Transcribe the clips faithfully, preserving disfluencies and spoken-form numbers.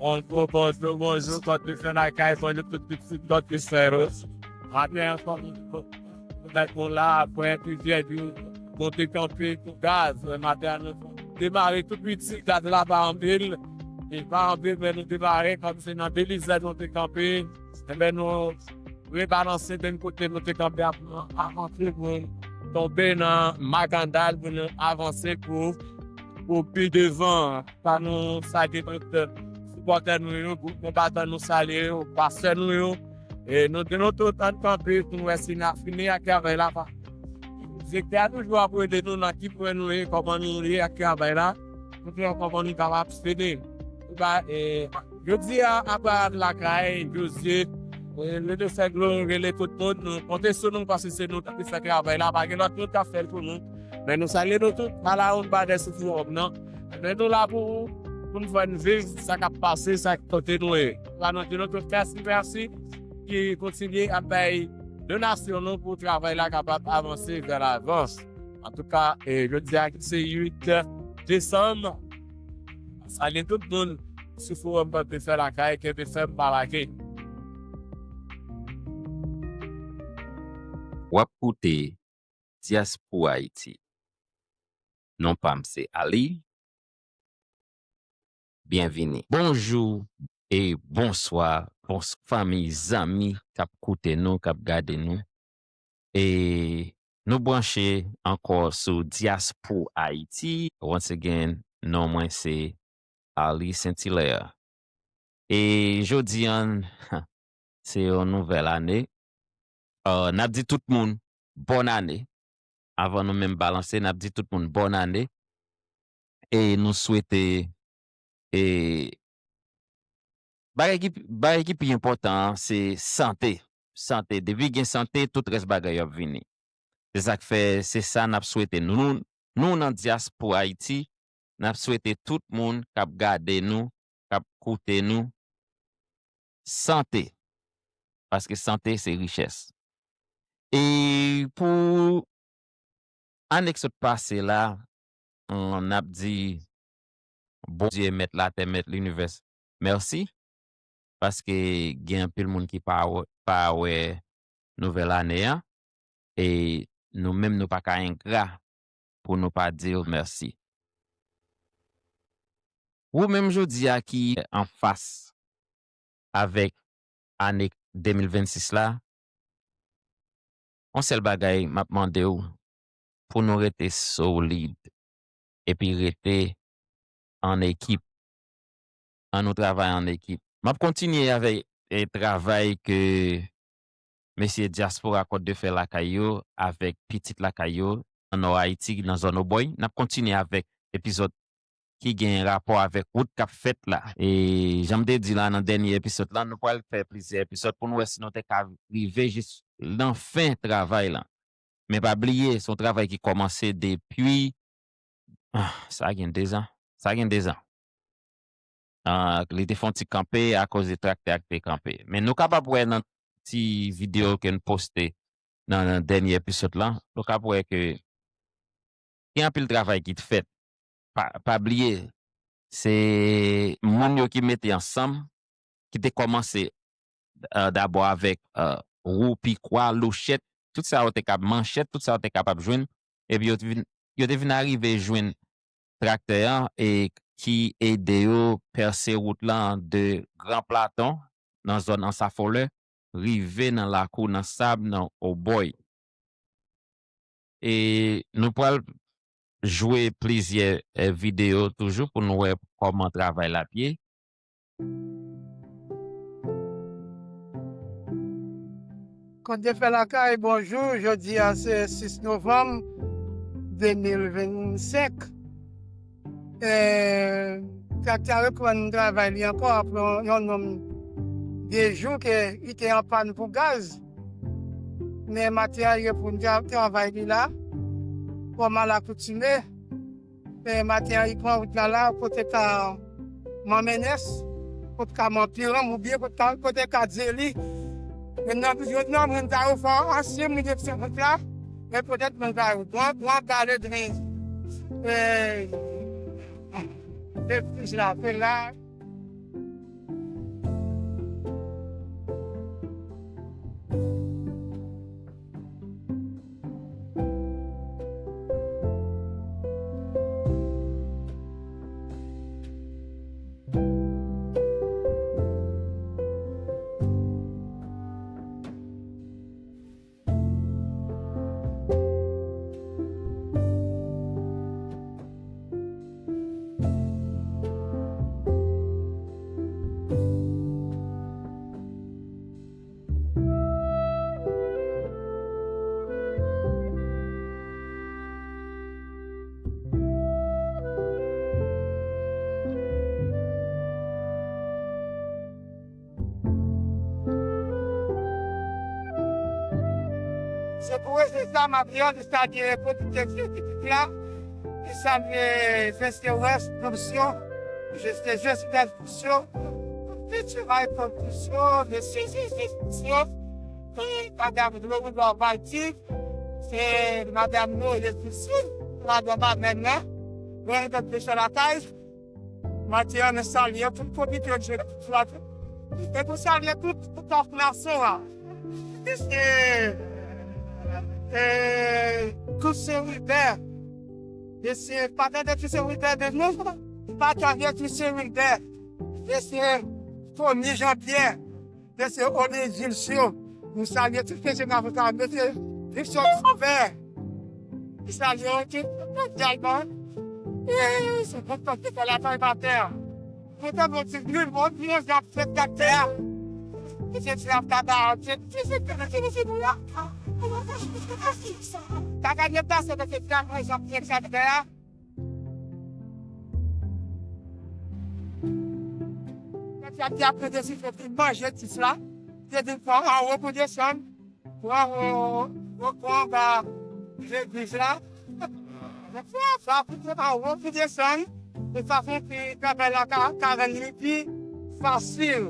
On bon bonjou, bonjou, kòt de fè lakay, bonjou tout pitit kòt de fè yo. Maten an, kòm nou mèt nou la, apre plizyè jou, nou te kanpe pou gaz. Maten an, nou demare tou piti, gaz la pa anpil. E pa anpil, men nou demare, kòm se nan Delizè nou te kanpe. Enben, nou rebalanse menm kote nou te kanpe ap avanse pou tonbe nan Makandal pou nou avanse pou, pou pi devan. Sa nou salye tout sipòtè nou yo, gwoup konbatan nou salye yo, pastè nou yo. E nou di nou tout ann kanpe pou nou wè si n a fini ak travay la. Direktè a toujou ap rele nou nan ki pwen nou ye, kòman nou ye ak travay la. Pou nou wè kòman nou kapab fini. Jodi a, apre lakay, Jozye, e, le de Sèglo, rele tout moun, nou konte sou nou, paske se nou ki fè travay la, pa gen lòt moun k ap fè l pou nou. Men nou salye nou tout, pa la yon bagay sou fowòm nan. Men nou la pou, pou nou fè n viv sa k ap pase, sa k kote nou ye. La, nou di nou tout mèsi, mèsi, ki kontinye ap bay donasyon nou pou travay la kapab avanse vè lavan. Antouka, e, jodi a ki se uit desanm, salye tout moun sou fowòm Pòt de Fè Lakay, kenbe fèm pa lage. W ap koute Dyas pou Ayiti. Non pa m se Ali. Byenvini. Bonjou e bonswa, bonswa fanmi, zanmi k ap koute nou, k ap gade nou. E nou branche ankò sou Dyas pou Ayiti. Once again, non mwen se Ali Saint Hilaire. E jodi a, se yon nouvèl ane. Uh, n ap di tout moun bòn ane. Avan nou menm balanse, n ap di tout moun bòn ane. E nou swete, e, bagay ki, bagay ki pi enpòtan an, se sante. Sante. Depi gen sante, tout rès bagay yo ap vini. Se sa k fè, se sa n ap swete nou. Nou, nou nan Dyas pou Ayiti, n ap swete tout moun k ap gade nou, k ap koute nou, sante. Paske sante se richès. E pou ane k sot pase la, n ap di Bondye, Mèt latè, Mèt linivè, mèsi. Paske gen anpil moun ki pa wè, pa wè nouvèl ane a. E nou menm, nou pa ka engra pou nou pa di l mèsi. Ou menm jodi a ki anfas avèk ane de mil vennsis la, yon sèl bagay m ap mande w, pou nou rete solid epi rete an ekip. An nou travay an ekip. M ap kontinye avèk, e, travay ke mesye dyaspora Kòt de Fè lakay yo, avèk pitit lakay yo, nan Nò Ayiti, nan zòn Obòy. N ap kontinye avèk epizòd ki gen rapò avèk wout k ap fèt la. E jan m te di la nan dènye episode la, nou pral fè plizyè episode pou nou wè si nou te ka rive jis nan fen travay la. Men pa bliye, se yon travay ki kòmanse depi, ah, sa gen dezan. Sa gen dezan. Ah, li te fè yon ti kanpe akoz de traktè a ki te kanpe. Men nou kapab wè nan ti videyo ke n poste nan, nan dènye episode la, nou kapab wè ke gen anpil travay ki t fèt. Pa, pa bliye, se moun yo ki mete ansanm, ki te kòmanse, eh, dabò avèk, eh, wou, pikwa, louchèt, tout sa yo te kab, manchèt, tout sa yo te kapab jwenn, epi yo te vin, yo te vin arive jwenn traktè an e ki ede yo pèse wout lan de Gran Platon nan zòn Ansa Fòlè, rive nan lakou nan sab nan Obòy. E nou pral jwe plizyè, eh, videyo toujou pou nou wè kòman travay la ap ye. Kòt de Fè lakay, bonjou. Jodi a se sis novanm de mil vennsenk. E, traktè a reprann travay li ankò apre yon, yon nonm de jou ke li te an pàn pou gaz. Men maten an, li reprann tra-, travay li la, kòm alakoutime. E, maten an, li pran wout la la, kote ka Manmenès, kote ka Manpiranm, oubyen kote ka, kote ka Dyeli. Men nan, jodi a, mwen ta yo fè ansyen moun ki fè wout la, men petèt mwen ta yo. Bon, bon, gade dri. E, e, la, pe la. Pou rezilta, m ap yon salye pwodiktè ekip la, ki salye mesye Wes Prodksyon, mesye Jespèl Prodksyon, Fitivay Prodksyon, mesye Jezi Prodksyon, e madanm Glorila Valtiv, se madanm Noye Prodksyon, madanm Amèn nan, Glorila Prodksyon lakay. Matye an, nou salye tout komite egzekitif la tou. E pou salye tout staf nason an. Mesye, e, Toussaint Wilbert. Mesye, pa tande Toussaint Wilbert de nou. Pa tande Toussaint Wilbert. Mesye, Tony Jean-Pierre. Mesye Onezil Syo, nou salye tout mesye nan avoka, mesye Victor Sauvè, nou salye yo tout mondyalman. E se kontan ki fè lakay pa tè a. Kontan bon ti gri, bon ti moun ap fèt ak tè a. Mesye ti ap kaba, ti ti ti ti ti ti ti ti. Kaka ne pase mesye ti ap fèt ak tè a. Nèg sa te ap mete sifle pou manje tit la. Te di pran anwo pou desann. Pran anwo, pran anba legliz la. Nèg sa ap mete anwo pou desann. De fason ki travay la ka, ka rann li pi fasil.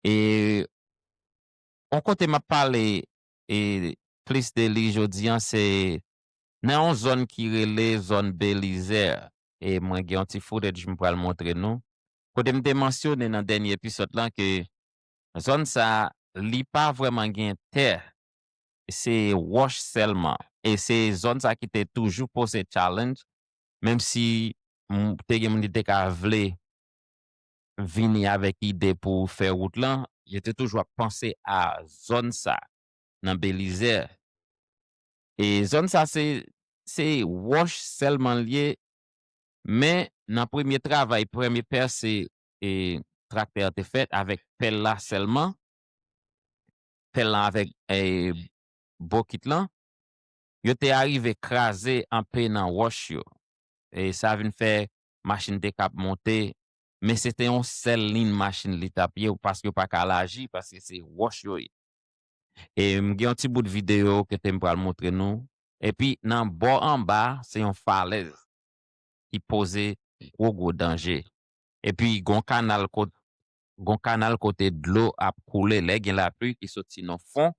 E yon kote m ap pale e plis de li jodi an, se nan yon zòn ki rele zòn Belizè. E mwen gen yon ti footage m pral montre nou. Kote m te mansyone nan dènye episòd lan ke zòn sa, li pa vrèman gen tè. Se wòch sèlman. E se zòn sa ki te toujou poze challenge, menm si m, te gen moun ki te ka vle vini avèk ide pou fè wout lan, yo te toujou ap panse a zòn sa nan Belizè. E zòn sa se, se wòch sèlman l ye, men nan premye travay, premye pèse e traktè a te fèt avèk pèl la sèlman, pèl lan avèk e bokit lan, yo te arive kraze anpe nan wòch yo. E sa vin fè machin te ka ap monte, men se te yon sèl liy machin li t ap ye, paske yo pa ka laji, paske se wòch yo ye. E m gen yon ti bout videyo kote m pral montre nou. Epi nan bò anba, se yon falèz ki poze gwo gwo danje. Epi gon kanal kot, gon kanal kote dlo ap koule, lè gen lapli ki soti nan fon,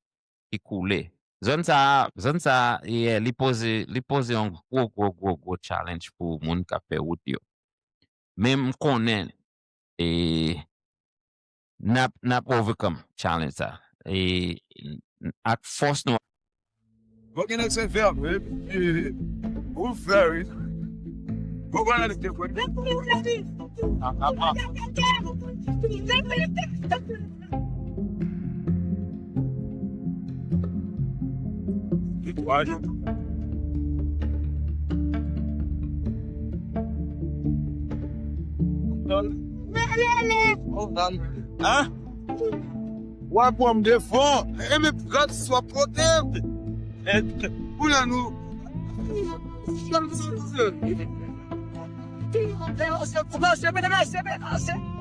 ki koule. Zòn sa, zòn sa, yeah, li poze, li poze yon gwo, gwo, gwo, gwo challenge pou moun k ap fè wout yo. Men m konnen, e, n ap, n ap overcome challenge sa. E, ak fòs nou. Bon, gen nèg se fè, wi. Ou fè, wi. Bon, bon, nèg se fè. Hein? W ap pran m devan. Ebyen, gad sa w ap pote. Kounye a nou.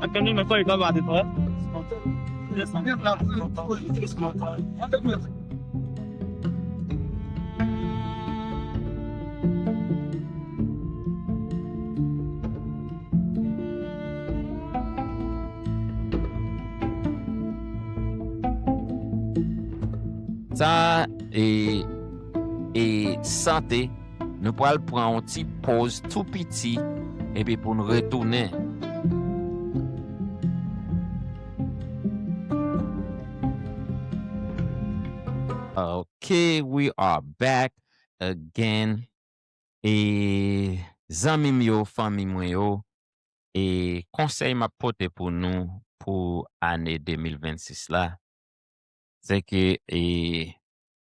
Attendu, men kòman sa va devan? Sa e, e sante, nou pral pran yon ti poz tou piti, epi pou n retounen. Ok, we are back again. E zanmi m yo, fanmi mwen yo, e konsèy m ap pote pou nou pou ane de mil vennsis la, se ke, e,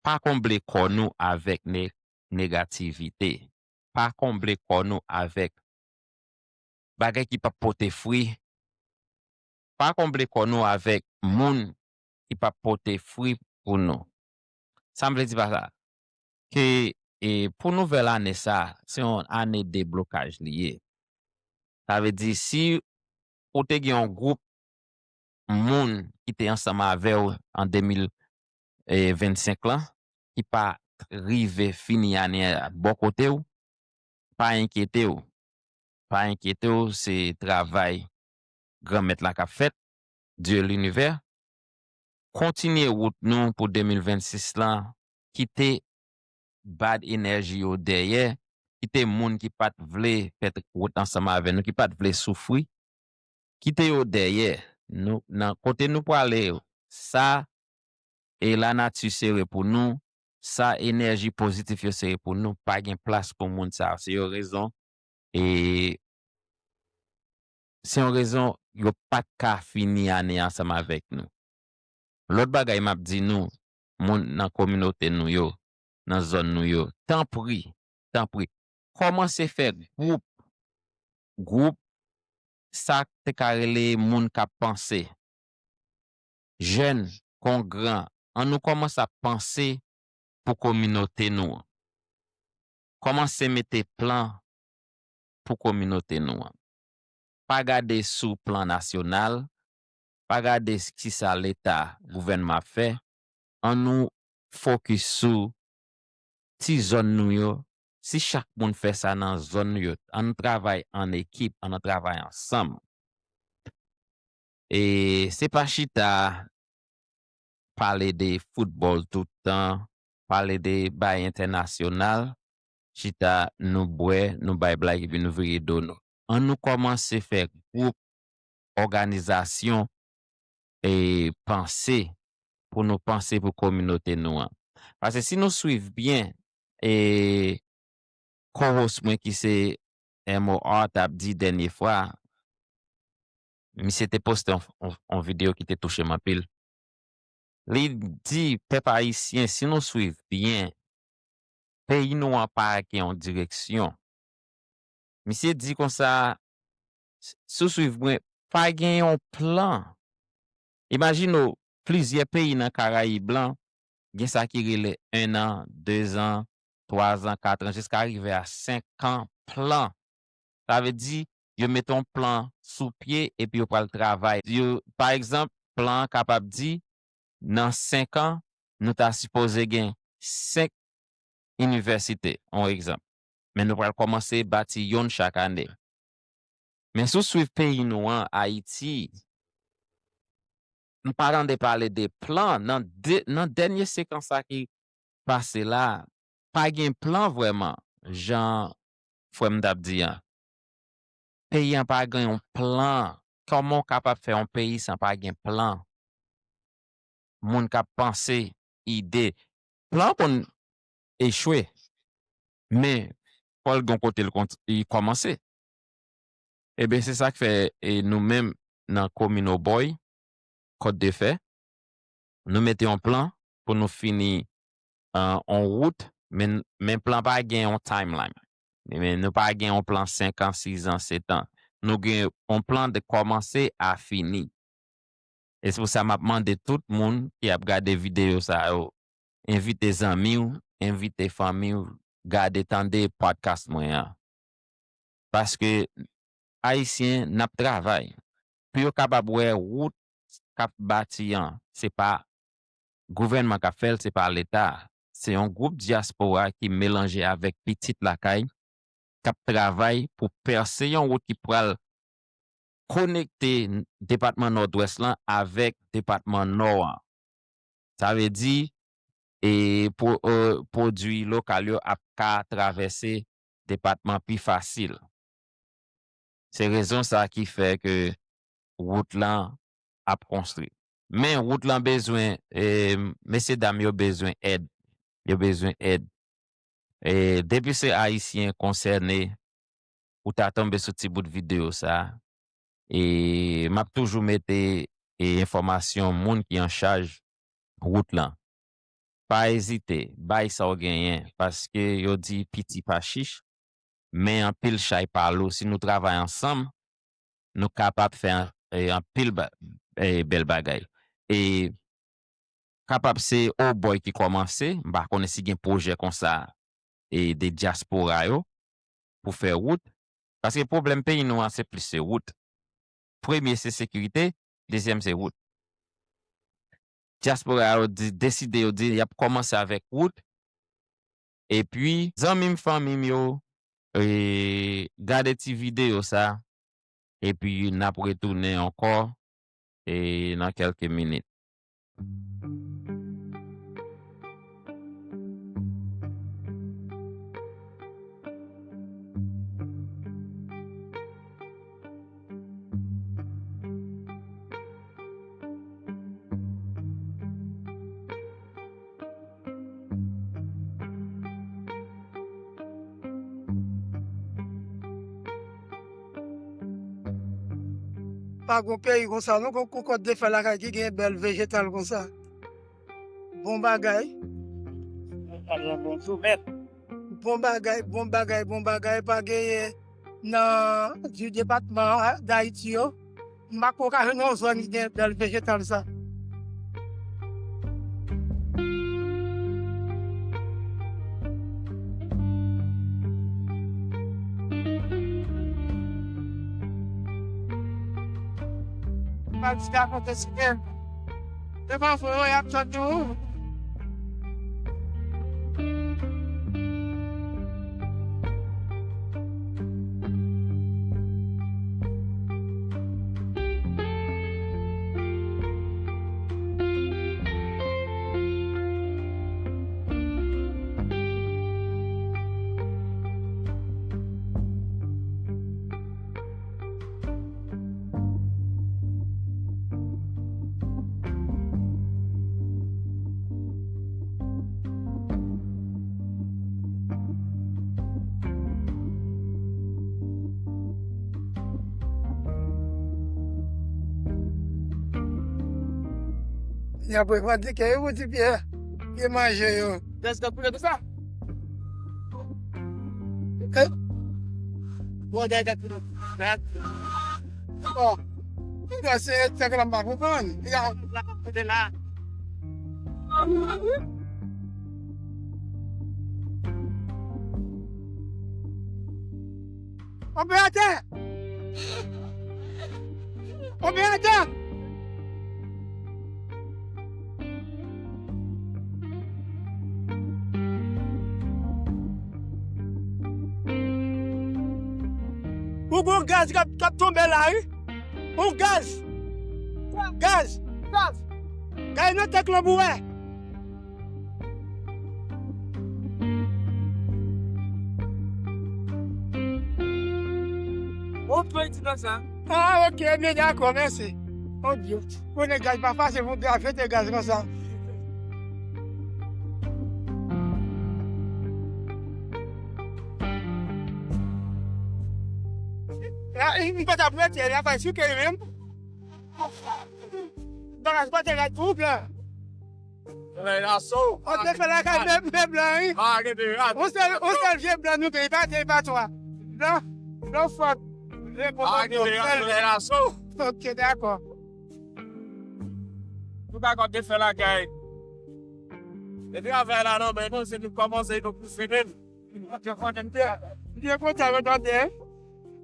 pa konble kò nou avèk ne-, negativite. Pa konble kò nou avèk bagay ki p ap pote fwi. Pa konble kò nou avèk moun ki p ap pote fwi pou nou. Sa m vle di pa sa? ke e, pou nouvèl ane sa, se yon ane deblokaj li ye. Sa vle di, si ou te gen yon gwoup moun ki te ansanm avè w an de mil vennsenk lan, ki pa rive fini ane a bò kote w, pa enkyete w. Pa enkyete w, se travay Granmèt la k ap fèt, Dye linivè. Kontinye wout nou pou de mil vennsis lan, kite bad enèji yo dèyè, kite moun ki pa t vle fè wout ansanm avè nou, ki pa t vle soufri, kite yo dèyè. Nou, nan kote nou prale, sa e lanati sere pou nou, sa enèji pozitif yo sere pou nou, pa gen plas pou moun sa yo. Se yon rezon, e se yon rezon yo pa t ka fini ane ansanm avèk nou. Lòt bagay m ap di nou, moun nan kominote nou yo, nan zòn nou yo, tanpri, tanpri, kòmanse fè gwoup, gwoup, sa te ka rele moun k ap panse. Jèn kon gran, ann nou kòmanse ap panse pou kominote nou an. Kòmanse mete plan pou kominote nou an. Pa gade sou plan nasyonal, pa gade s- kisa Leta, gouvènman ap fè. Ann nou fokis sou ti zòn nou yo. Si chak moun fè sa nan zòn nou yo, ann nou travay an ekip, ann nou travay ansanm. E se pa chita pale de foutbòl tout tan, pale de bay entènasyonal, chita nou bwè, nou bay blag epi nou vire do nou. Ann nou kòmanse fè gwoup, òganizasyon, e panse, pou nou panse pou kominote nou an. Paske si nou swiv byen, e co-host mwen ki se M O R t ap di dènye fwa, misye te poste yon, yon, yon videyo ki te touche m anpil. Li di, pèp ayisyen, si nou swiv byen, peyi nou an pa gen yon direksyon. Misye di konsa, s- si w swiv byen, pa gen yon plan. Imajine w, plizyè peyi nan Karayib lan, gen sa ki rele en an, de zan, twa zan, kat an, jiska rive a senk an plan. Sa vle di, yo mete yon plan sou pye epi yo pral travay. Yo, pa egzanp, plan an kapab di, nan senk an, nou ta sipoze gen senk inivèsite, yon egzanp. Men nou pral kòmanse bati yonn chak ane. Men si w swiv peyi nou an, Ayiti, m pa tande pale de plan. Nan, de, nan dènye sekans sa ki pase la, pa gen plan vrèman, jan frè m t ap di an. Peyi an pa gen yon plan. Kòman w kapab fè yon peyi san pa gen plan? Moun k ap panse, ide. Plan konn echwe, men fò l gen yon kote l kont- li kòmanse. Ebyen, se sa k fè e nou menm nan komin Obòy, Kòt de Fè, nou mete yon plan pou nou fini an, yon wout, men, men plan pa gen yon timeline. Men nou pa gen yon plan senk an, sis an, sèt an. Nou gen yon plan de kòmanse a fini. E se pou sa m ap mande tout moun ki ap gade videyo sa yo, envite zanmi w, envite fanmi w, gade, tande podcast mwen an. Paske Ayisyen, n ap travay. Pou yo kapab wè wout k ap bati an, se pa gouvènman k ap fè l, se pa Leta. Se yon gwoup dyaspora ki melanje avèk pitit lakay, k ap travay pou pèse yon wout ki pral konekte depatman Nòdwès lan avèk depatman Nò an. Sa vle di, e, pwo- e, pwodui lokal yo ap ka travèse depatman pi fasil. Se rezon sa ki fè ke wout lan ap konstwi. Men wout lan bezwen, e, mesye dam yo bezwen èd. Yo bezwen èd. E, depi se Ayisyen konsène, ou ta tonbe sou ti bout videyo sa. E m ap toujou mete, e, enfòmasyon moun ki an chaj wout lan. Pa ezite, bay sa w genyen, paske yo di piti pa chich, men anpil chay pa lou. Si nou travay ansanm, nou kapab fè an- e, anpil ba- e, bèl bagay. E kapab se Obòy ki kòmanse, m pa konnen si gen pwojè konsa e de dyaspora yo pou fè wout. Paske pwoblèm peyi nou an se plis se wout. Premye se sekirite, dezyèm se wout. Dyaspora yo di, deside yo di y ap kòmanse avèk wout. Epi, zanmi m, fanmi m yo, e, gade ti videyo sa, epi n ap retounen ankò, e, nan kèlke minit. Pa gon peyi konsa non, gon koukòt defè lakay ki gen bèl vejetal konsa. Bon bagay. Bon bagay, bon bagay, bon bagay, pa genyen nan di depatman Dayiti yo. M pa kwè w ka jwenn yon zòn ki gen bèl vejetal sa. Devan fò yo, y ap tann nou. Y ap revandike wi pou ti pye, pye manje yo. Dèske koule konsa. Bon, dèyè tèt nou. Bon. Piga se tèt la m pa konprann. Piga. Kote la. Operatè! Operatè! Ou gon gaz k ap, k ap tonbe la, wi. Ou gaz. Gaz. Gaz. Gaz nan tank lan pou wè. Bon, pran ti nan sa. Ah, ok, byen, dakò, mèsi. Mon Dieu. Konnen gaz pa fasil pou gaz, fete gaz konsa. La, m pa t ap rete, la, pa souke li menm. Bagaj pa te rad pou w, blan. Lè laso. Ou te fè lakay blan, blan, wi. Pa gen de rad. Ou sèl, ou sèl vye blan nou gen, pa te, pa twa. Blan, blan fòt. Pa gen de rad, lè laso. Ok, dakò. Nou pa konn te fè lakay. E travay la nan men nou, se nou kòmanse, nou pou fini l. Mwen kontan, mwen tande.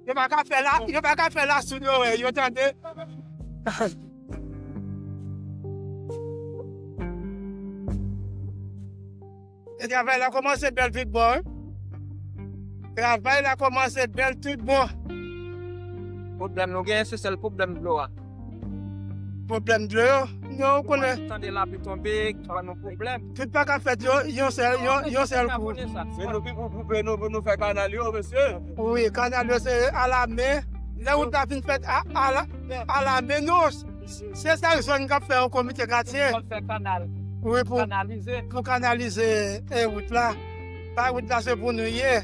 Yo pa ka fè la, yo pa ka fè la sou yo, yo tande. E travay la kòmanse bèl tout bon, wi. Travay la kòmanse bèl tout bon. Pwoblèm nou genyen, se sèl pwoblèm dlo a. Pwoblèm dlo yo? Non, ou konnen. Tande lapli tonbe, ki ba nou pwoblèm. Tout pa ka fèt yo, yon sèl, yon, yon sèl kou. Men nou, pou, pou, pou nou, pou nou fè kanal yo, mesye. Wi, kanal yo se alamen. Lè wout la fin fèt a, ala, alamen, non. Se sa zòn k ap fè yon komite katye. Pou fè kanal. Wi, pou, kanalize. Pou kanalize, e, wout la. Pa wout la, se pou nou ye.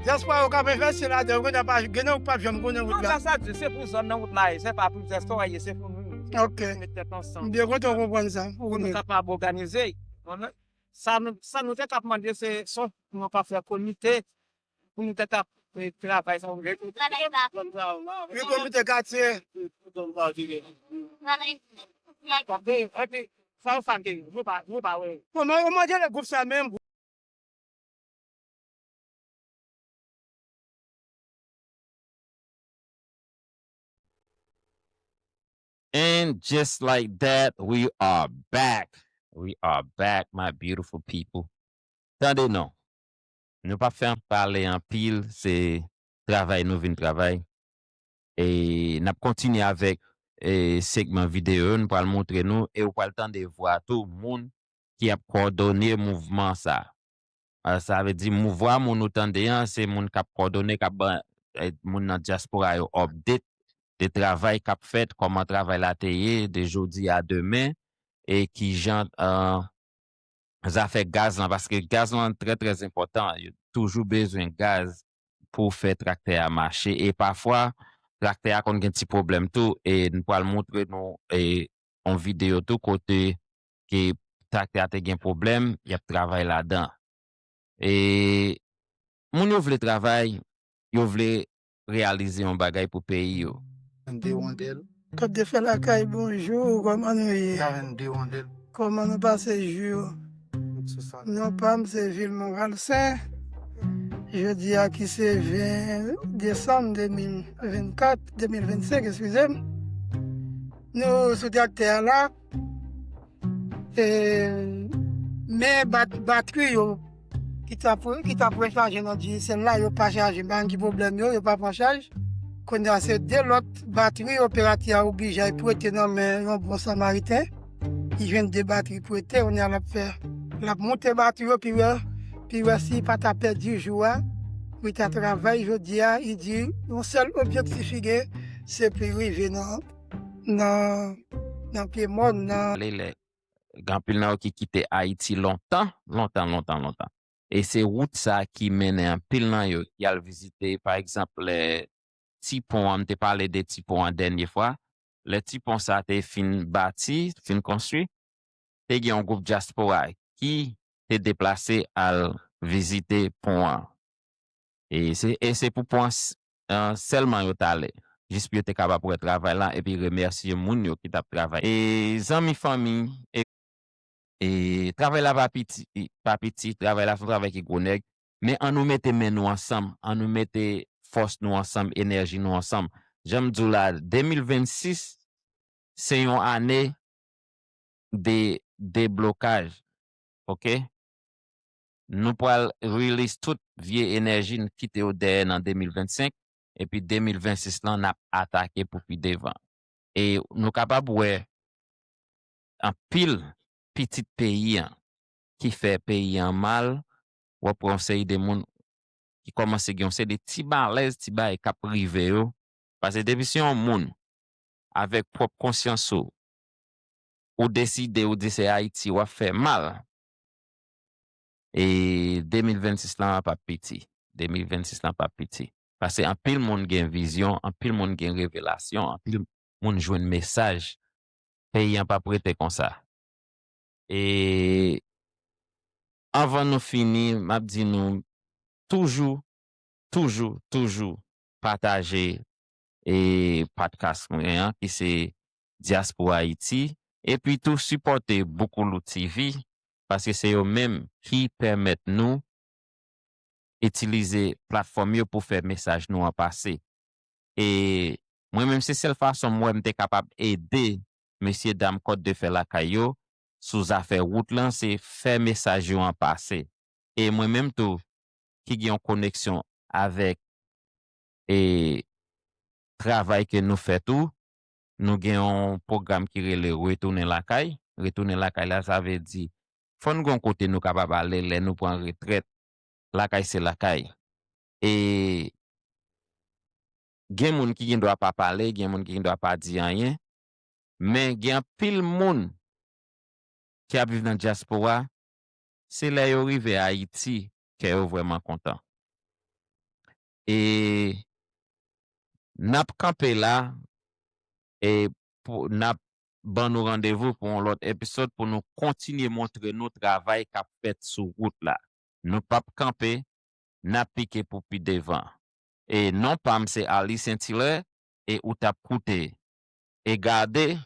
Dyaspora yo k ap envesti ladan, yo gentan pa, gentan pa janm konnen wout la. Non, sa, sa di, se pou zòn nan wout la ye, se pa pou dyaspora ye, se pou nou. Ok. Met tèt ansanm. M byen kontan w konprann sa. Pou nou kapab òganize. Sa nou, sa nou te k ap mande, se, se nou pa fè komite, pou nou te k ap, e, travay sa. Wi, komite katye. Epi, epi, Sa yo fake, nou pa, nou pa wè. Bon, mwen, mwen, mwen, gwoup sa menm. And just like that, we are back. We are back, my beautiful people. Tande non. Nou p ap fè pale anpil, se travay nou vin travay. E n ap kontinye avèk e, segman videyo yo, nou pral montre nou e ou pral tande vwa tou moun ki ap kowòdone mouvman sa. A, sa vle di mouvwa moun ou tande an, se moun k ap kowòdone, k ap ban e, moun nan dyaspora yo update de travay k ap fèt, kòman travay la te ye de jodi a demen, e kijan e, zafè gaz lan, paske gaz lan trè, trè enpòtan. Yo toujou bezwen gaz pou fè traktè a mache. E pafwa, traktè a konn gen ti pwoblèm tou. E n pral montre nou e, yon videyo tou kote ke traktè a te gen pwoblèm, y ap travay ladan. E moun yo vle travay, yo vle reyalize yon bagay pou peyi yo. K ap defè lakay, bonjou, kòman nou ye? Kòman nou pase jou yo? Non pa m se Vilmon Valcin. Jodi a ki se ven desanm de mil vennkat, de mil vennsenk, eskize m. Nou sou traktè a la. E, men bat, batri yo ki t ap ki t ap rechaje nan Digicel la, yo pa chaje. M pa konn ki pwoblèm yo, yo pa pran chaj. Kounye a se de lòt batri operatè a oblije al prete nan men yon bon samariten. Li jwenn de batri prete, kounye a l ap fè, l ap moute batri yo, pi wè, pi wè si li pa ta pèdi jou a pou li ta travay jodi a. Li di yon sèl objektif li gen, se pou li rive nan, nan, nan pye mòn nan. Lè gen anpil nan yo ki kite Ayiti lontan, lontan, lontan, lontan. E se wout sa ki mennen anpil nan yo ki al vizite, pa egzanp, lè ti pon an, m te pale de ti pon an dènye fwa, lè ti pon sa te fin bati, fin konstwi, te gen yon gwoup dyaspora ki te deplase al vizite pon an. E se, e se pou pran s- an sèlman yo t ale, jis pou yo te kapab wè travay la epi remèsye moun yo ki t ap travay. E zanmi, fanmi, e, e travay la pa piti, pa piti, travay la se yon travay ki gwo nèg, men ann nou mete men nou ansanm, ann nou mete fòs nou ansanm, enèji nou ansanm. Jan m di w la, de mil vennsis se yon ane de deblokaj, oke? Nou pral release tout vye enèji n kite yo dèyè nan de mil vennsenk, epi de mil vennsis lan n ap atake pou pi devan. E nou kapab wè anpil pitit peyi an ki fè peyi an mal, w ap wè yon seri de moun ki kòmanse gen yon seri de ti malèz, ti bagay k ap rive yo. Paske depi se yon moun avèk pwòp konsyans ou, ou deside ou di se Ayiti w ap fè mal, e de mil vennsis lan p ap piti. De mil vennsis lan p ap piti. Paske anpil moun gen vizyon, anpil moun gen revelasyon, anpil moun jwenn mesaj. Peyi an p ap rete konsa. E anvan nou fini, m ap di nou toujou, toujou, toujou pataje e podcast mwen an, ki se Diaspora Haïti, epi tou sipòte Boukoulou T V, paske se yo menm ki pèmèt nou itilize platfòm yo pou fè mesaj nou an pase. E mwen menm, se sèl fason m wè m te kapab ede mesye dam Kòt de Fè lakay yo sou zafè wout lan, se fè mesaj yo an pase. E mwen menm tou, ki gen yon koneksyon avèk e travay ke nou fè tou, nou gen yon pwogram ki rele Retounen Lakay. Retounen Lakay la, sa vle di, fò n gen yon kote nou kapab ale lè nou pran retrèt. Lakay se lakay. E gen moun ki gen dwa pa pale, gen moun ki gen dwa pa di anyen, men gen anpil moun ki ap viv nan dyaspora, se lè yo rive Ayiti, kè yo vrèman kontan. E n ap kanpe la, e pou, n ap ban nou randevou pou yon lòt episode pou nou kontinye montre nou travay k ap fèt sou wout la. Nou p ap kanpe, n ap pike pou pi devan. E non pa m se Arly Saint Hilaire, e ou t ap koute e gade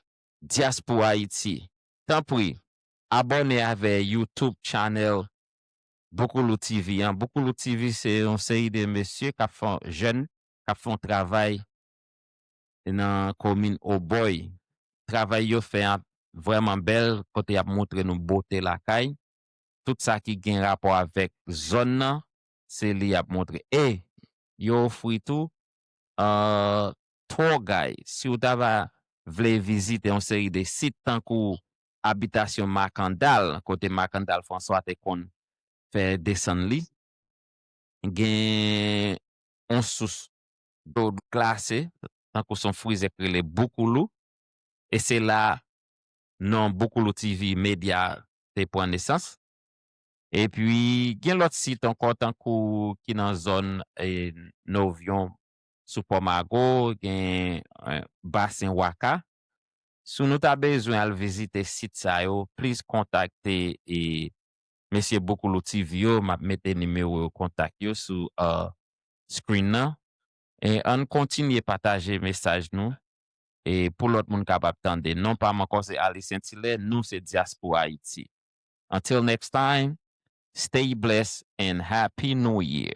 Diaspora Haïti. Tanpri, abòne avè YouTube channel Boukoulou T V an. Boukoulou T V se yon seri de mesye k ap fè, jèn k ap fè yon travay nan komin Obòy. Travay yo fè a vrèman bèl, kote y ap montre nou bote lakay. Tout sa ki gen rapò avèk zòn nan, se li y ap montre. E yo ofri tou uh, tour guide. Si w ta va vle vizite yon seri de sit tankou abitasyon Makandal, kote Makandal François te konn fè desann li, gen yon sous dlo glase, tankou se yon frizè k rele Boukoulou. E se la non Boukoulou T V Media te pran nesans. Epi, gen lòt sit ankò, tankou ki nan zòn e, Novyon, sou Pòmago, gen e, Basen Waka. Si nou ta bezwen al vizite sit sa yo, please kontakte e, mesye Boukoulou T V yo, m ap mete nimewo yo kontak yo sou uh, screen nan. E ann kontinye pataje mesaj nou e pou lòt moun kapab tande. Non pa m ankò se Alicien Thillet, nou se Dyaspora Ayiti. Until next time, stay blessed and Happy New Year.